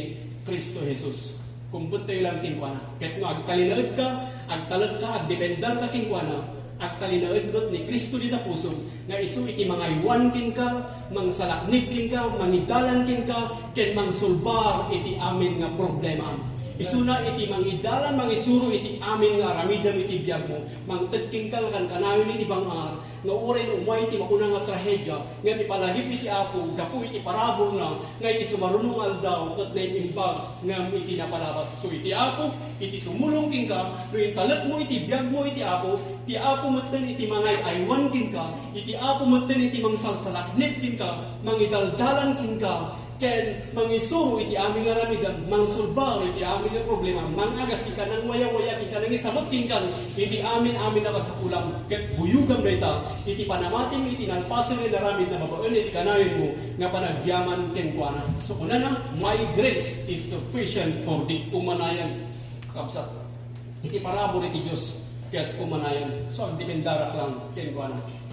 Cristo Jesus. Kumpet tayo laeng kenkuana. Ket no agtalinaedka, agtalekka, agdependarka kenkuana, agtalinaed met ni Cristo dita pusom, nga isu iti mangaywan kenka, mangsalaknib kenka, mangidalan kenka, ken mangsolbar iti amin nga problema. Isuna iti mangidalan, mangisuro iti amin nga aramidem iti biagmo, mangted kenka nga kankanayon iti bang-ar, nga uray no umay ti makuna nga trahedia, ngem ipalagip iti Apo, gapu iti paraburna, nga iti sumaruno nga aldaw, ket naim-imbag, ngem iti napalabas. So iti Apo, iti tumulong kenka, no intalekmo iti biagmo iti Apo, ti Apo metten iti mangay-aywan kenka, iti Apo metten iti mangsalsalaknib kenka, mangidaldalan kenka, ken mangisuro iti amin nga aramidem, mangsolbar iti amin nga problema, mangagas kenka, nangwayawaya kenka, nangisabet kenka iti amin-amin a kasapulam, ket buyogam dayta iti panamatim iti nalpasen nga inaramid nga babaen iti kanayonmo nga panagyaman kenkuana. So, kunana, "My grace is sufficient for thee." Umanayan, kakabsat. Iti parabur iti Dios ket umanayan. So, agdependarak lang kenkuana.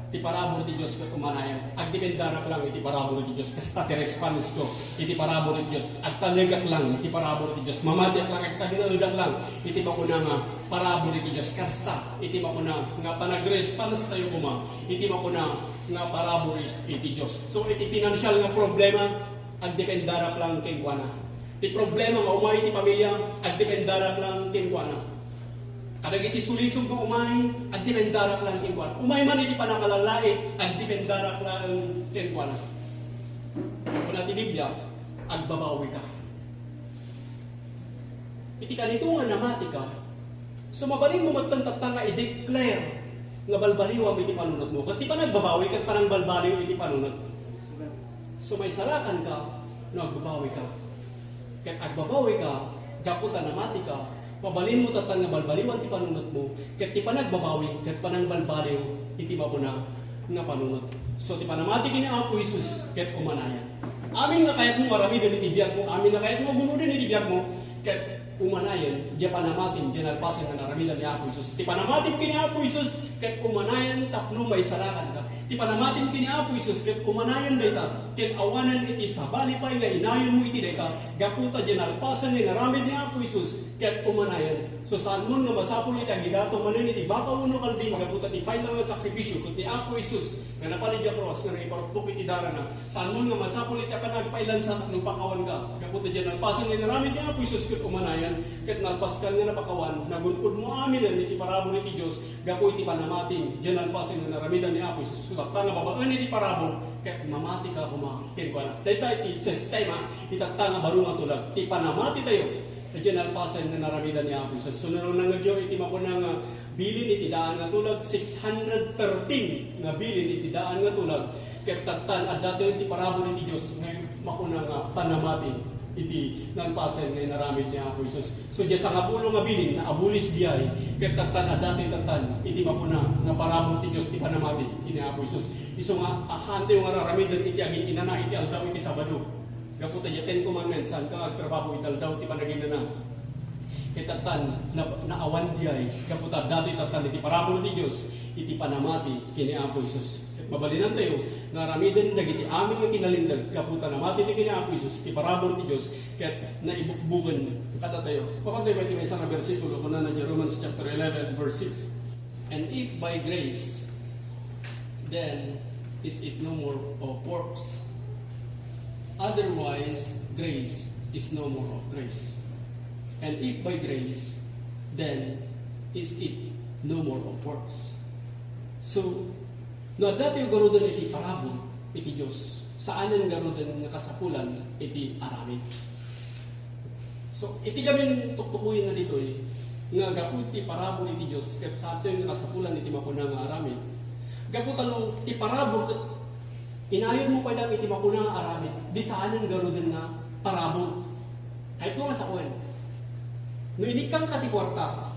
Ti parabur iti Dios ket umanayan. Agdependarak lang iti parabur iti Dios. Kasta ti response ko iti parabur iti Dios. Agtalekak lang iti parabur iti Dios. Mamatiak lang, agtalinaedak lang iti makuna nga parabur iti Dios. Kasta iti makuna nga panagresponse tayo koma iti makuna nga parabur iti Dios. So, iti financial nga problema, agdependarak lang kenkuana. Ti problema nga umay iti pamilya, agdependarak lang kenkuana. Kadagiti sulisog nga umay, agdependarak lang kenkuana. Umay man iti pannakalalait, agdependarak lang kenkuana. Kuna ti Biblia, agbabawika. Iti kanito nga namatika, so mabalinmo met tatta nga i-declare nga balbaliwam iti panunotmo. Ket ti panagbabawi ket panangbalbaliw iti panunot. So maisalakanka no agbabawika. Ket agbabawika gapu ta namatika, mabalinmo tatta nga balbaliwan ti panunotmo, ket ti panagbabawi ket panangbalbaliw iti makuna nga panunot. So ti panamati ken ni Apo Jesus ket umanayan. Amin nga kayatmo nga aramiden iti biagmo, amin nga kayatmo nga gunoden iti biagmo, ket umanayan, diay panamatim, diay nalpasen nga naramiden ni Apo Jesus. Ti panamatim ken ni Apo Jesus, ket umanayan tapno maisalakanka. Ti panamatim ken ni Apo Jesus, ket umanayan dayta, ken awanen iti sabali pay nga inayonmo iti dayta, gapu ta diay nalpasen nga inaramid ni Apo Jesus, ket umanayan. So, saanmon nga masapul iti agidato manen iti baka wenno kalding, gapu ta ti final nga sakrifisio ket ni Apo Jesus nga napan idiay krus nga nangiparukbok iti darana. Saanmon nga masapul iti panagpailansa no pakawanka. Gapu ta diay nalpasen nga inaramid ni Apo Jesus ket umanayan, ket nalpaskan nga napakawan, nagun-odmo aminen iti parabur iti Dios gapu iti panamatim, diay nalpasen nga inaramid ni Apo Jesus. Ket tatta nga babaen iti parabur, ket mamatika koma kenkuana. Dayta iti sistema, itatta nga baro nga tulag. Ti panamati tayo, diay nalpasen nga inaramid ni Apo Jesus. So, no nangngegyo iti makuna nga bilin iti daan nga tulag, six hundred thirteen nga bilin iti daan nga tulag, ket tatta, adda tayo ti parabur iti Dios nga makuna nga panamati iti nalpasen nga inaramid ni Apo Jesus. So, diay sangapulo nga bilin, naabulis diay, ket tatta, adda tayo tatta iti makuna nga parabur ti Dios ti panamati ken ni Apo Jesus. Isu nga, a, haantayo nga aramiden iti agin-inana iti aldaw iti Sabado. Gapu ta diay Ten Commandments, saanka nga agtrabaho iti aldaw ti panagin-inana. Ket tatta, na, naawan diay, gapu ta adda tayo tatta iti parabur ti Dios, iti panamati ken ni Apo Jesus. Ket mabalinantayo nga aramiden dagiti amin nga kinalinteg, gapu ta namati tayo ken ni Apo Jesus, ti parabur ti Dios, ket naibukbuken kadatayo. Mapantayo met ti maysa nga bersikulo, kunana diay Romans chapter eleven, verse six. And if by grace, then is it no more of works? Otherwise, grace is no more of grace. And if by grace, then is it no more of works? So, no adda tayo garuden iti parabur iti Dios, saanen garuden nga kasapulan iti aramid. So, iti gamin tuktukoyen nga ditoy, nga gapu ti parabur iti Dios, ket saan tayo nga kasapulan iti makuna nga aramid. Gapu ta no ti parabur ket Inayonmo pay lang iti makuna nga aramid, di saanen garuden nga parabur. Kayatko nga sawen. No inikkangka ti kuarta,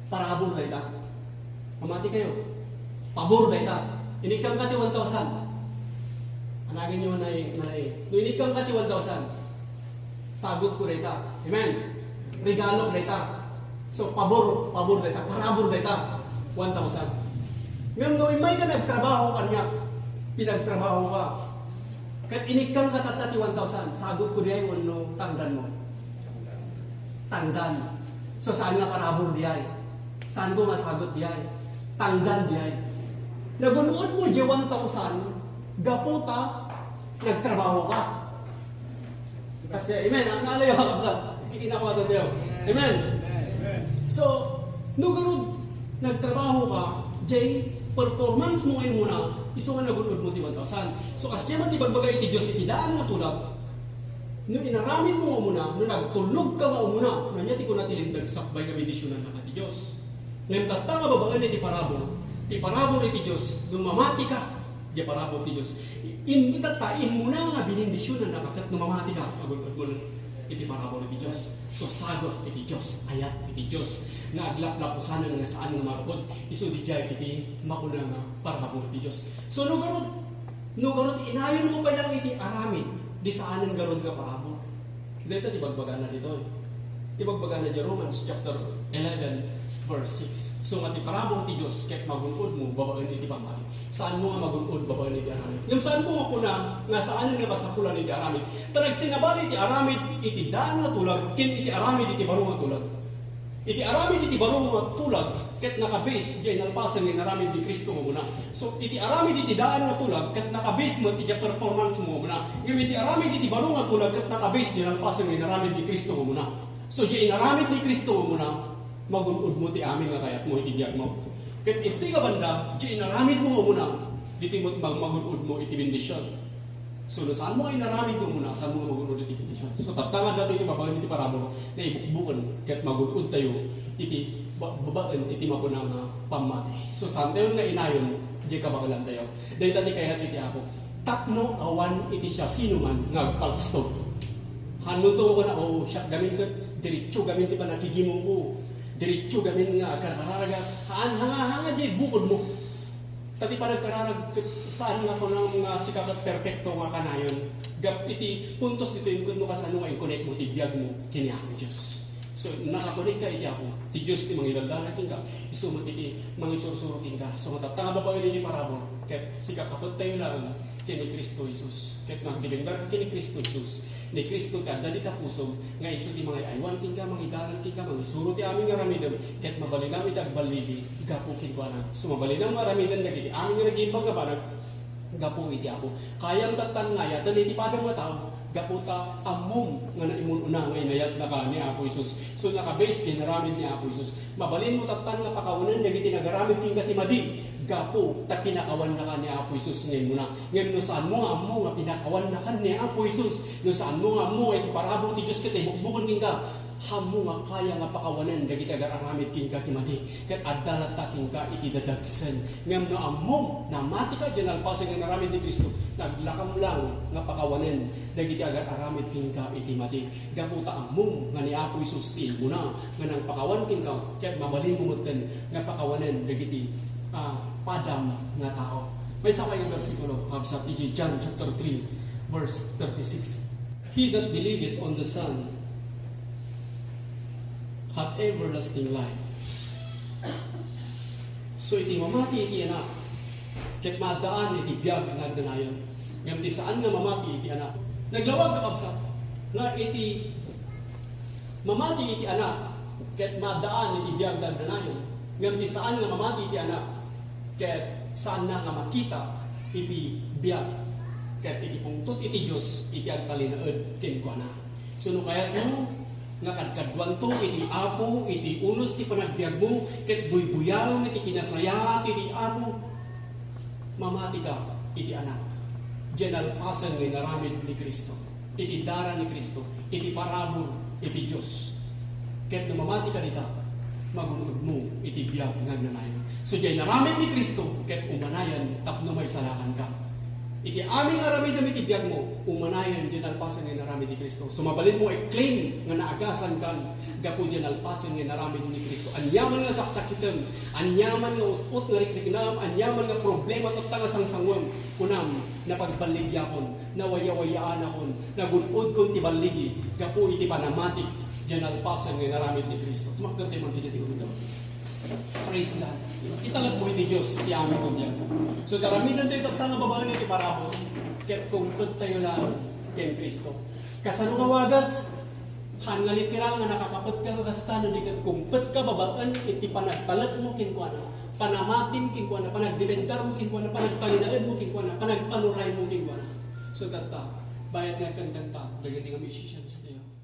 parabur dayta. Mamati kayo. Pabor dayta. Inikkangka ti one thousand. Anagenyo, manay, manay. No inikkangka ti one thousand, sagutko dayta. Amen. Regalok dayta. So, pabor, pabor dayta. Parabur dayta. One thousand. Ngem no immayka nagtrabaho kaniak, pinagtrabahoka, ket inikkangka tatta ti one thousand, sagutko diay wenno tangdanmo? Tangdan. So, saan nga parabur diay? Saanko nga sagut diay? Tangdan diay. Nagun-odmo diay one thousand, gapu ta nagtrabahoka. Kasi, amen. Ang nalayo, kakabsat. Kikinakuha tayo. Amen. So, no garud nagtrabahoka, diay performancemo nga immuna, isu nga nagun-odmo ti one thousand. So, kasdiay met ti ibagbaga iti Dios iti daan nga tulag, no inaramidmo nga umuna, no nagtulnogka nga umuna, ania ti kuna ti Linteg? Sakbay nga bendisionnaka ti Dios. Ngem tatta nga babaen iti parabur, ti parabur iti Dios, no mamatika, diay parabur ti Dios. In-, tatta, immuna nga binendisionnaka ket no mamatika, agun-odmo iti parabur iti Dios. So, sagut iti Dios, ayat iti Dios, nga aglaplapusanen nga saan nga marpod, isu diay iti makuna nga parabur iti Dios. So, no garud, no garud inayonmo pay lang iti aramid, di saanen garud nga parabur. Dayta ti bagbagana ditoy. Ti bagbagana di Romans chapter eleven, verse six. So nga ti parabur ti Dios ket magun-odmo babaen iti pammati. Saanmo nga magun-od babaen iti aramid. Ngem saanko nga kuna nga saanen nga kasapulan iti aramid. Ta nagsinnabali ti aramid iti daan nga tulag ken iti aramid iti baro nga tulag. Iti aramid iti baro nga tulag ket nakabase diay nalpasen nga inaramid ni Cristo nga umuna. So, iti aramid iti daan nga tulag ket nakabase met iti performancemo nga umuna. Ngem iti aramid iti baro nga tulag ket nakabase diay nalpasen nga inaramid ni Cristo nga umuna. So, diay inaramid ni Cristo nga umuna, magun-odmo ti amin nga kayatmo iti biagmo. Ket iti nga banda, diay inaramidmo nga umuna, ditoy met mag-, magun-odmo iti bendision. So, no saanmo nga inaramid nga umuna, saanmo nga magun-od iti bendision. So, tatta nga adda iti babaen iti parabur, naibukbuken ket magun-od tayo iti ba-, babaen iti makuna nga pammati. So, saan tayo nga inayon, diay kabaelan tayo. Dayta ti kayat iti Apo. Tapno awan iti siasinoman nga agpalastog. Hanunto nga kuna, "O, siak gamin ket diretso gamin ti panagigimongko. Diretso gamin nga agkarkararagak." Haan, hanga, hanga diay bukodmo. Ta ti panagkararag ket saan nga kunam nga sika ket perfecto nga kanayon. Gapu iti puntos ditoy ket no kasano nga in-connect mo ti biagmo ken ni Apo Dios. So, nakakonektka iti Apo. Ti Dios ti mangilaldalan kenka, isu met iti mangisursuro kenka. So, tatta nga babaen iti parabur, ket sika kapet tayo laeng ken ni Cristo Jesus. Ket nagdepender ken ni Cristo Jesus. Ni Cristo ti adda dita pusom, nga isu ti mangay-aywan kenka, mangidalan kenka, mangisuro ti amin nga aramidem, ket mabalinam iti agballigi gapu kenkuana. So, mabalinam nga aramiden dagiti amin nga nagimbag nga banag gapu iti Apo. Kayam tattan nga ayaten iti padam nga tao, gapu ta ammom nga naimun-una nga inayatnaka ni Apo Jesus. So, nakabase ti inaramid ni Apo Jesus. Mabalinmo tattan nga pakawanen dagiti nagaramid kenka ti madi, gapu ta pinakawannaka ni Apo Jesus nga immuna. Ngem no saanmo nga ammo nga pinakawannakan ni Apo Jesus, no saanmo nga ammo nga iti parabur ti Dios ket naibukbuken kenka, ammo nga kaya nga pakawanen dagiti agar-aramid kenka ti madi, ket adda latta kenka iti dadagsen. Ngem no ammom, namatika diay nalpasen nga inaramid ni Cristo, naglakam lang nga pakawanen dagiti agar-aramid kenka iti madi. Gapu ta ammom nga ni Apo Jesus ti immuna nga nangpakawan kenka, ket mabalinmo metten nga pakawanen dagiti, ah, padam nga tao. Maysa pay nga bersikulo, kabsat, iti John chapter three, verse thirty-six. "He that believeth on the Son hath everlasting life." So, iti mamati iti Anak, ket maaddaan iti biag nga agnanayon. Ngem ti saan nga mamati iti Anak. Naglawag, kakabsat, nga iti mamati iti Anak, ket maaddaan iti biag nga agnanayon. Ngem ti saan nga mamati iti Anak, ket saanna nga makita iti biag, ket iti pungtot iti Dios iti agtalinaed kenkuana. So, no kayatmo nga kadkaduanto iti Apo iti unos ti panagbiagmo, ket buybuyawem iti kinasayaat iti Apo, mamatika iti Anak. Diay nalpasen nga inaramid ni Cristo, iti dara ni Cristo, iti parabur iti Dios. Ket no mamatika dita, magun-odmo iti biag nga agnanayon. So, diay inaramid ni Cristo, ket umanayen tapno maisalakanka. Iti amin nga aramidem iti biagmo, umanayen diay nalpasen nga inaramid ni Cristo. So, mabalinmo i-claim nga naagasankan gapu diay nalpasen nga inaramid ni Cristo. Aniaman nga saksakitem, aniaman nga ut-ot nga rikriknam, aniaman nga problema tatta nga sangsanguem, kunam, napagballigiakon, nawayawayaanakon, nagun-odkon ti balligi gapu iti panamatik diay nalpasen nga inaramid ni Cristo. Tumakder tayo man dagiti gundaway. Praise God. Italekmo iti Dios ti amin nga biag. So, aramidentayo tatta nga babaen iti parabur, ket kumpettayo laeng ken Cristo. Kasano nga wagas? Haan nga literal nga nakakapetka kasta no di ket kumpetka babaen iti panagtalekmo kenkuana, panamatim kenkuana, panagdependermo kenkuana, panagtalinaedmo kenkuana, panagpanuraymo kenkuana. So, tatta, bayat nga agkankanta dagiti nga musicians tayo.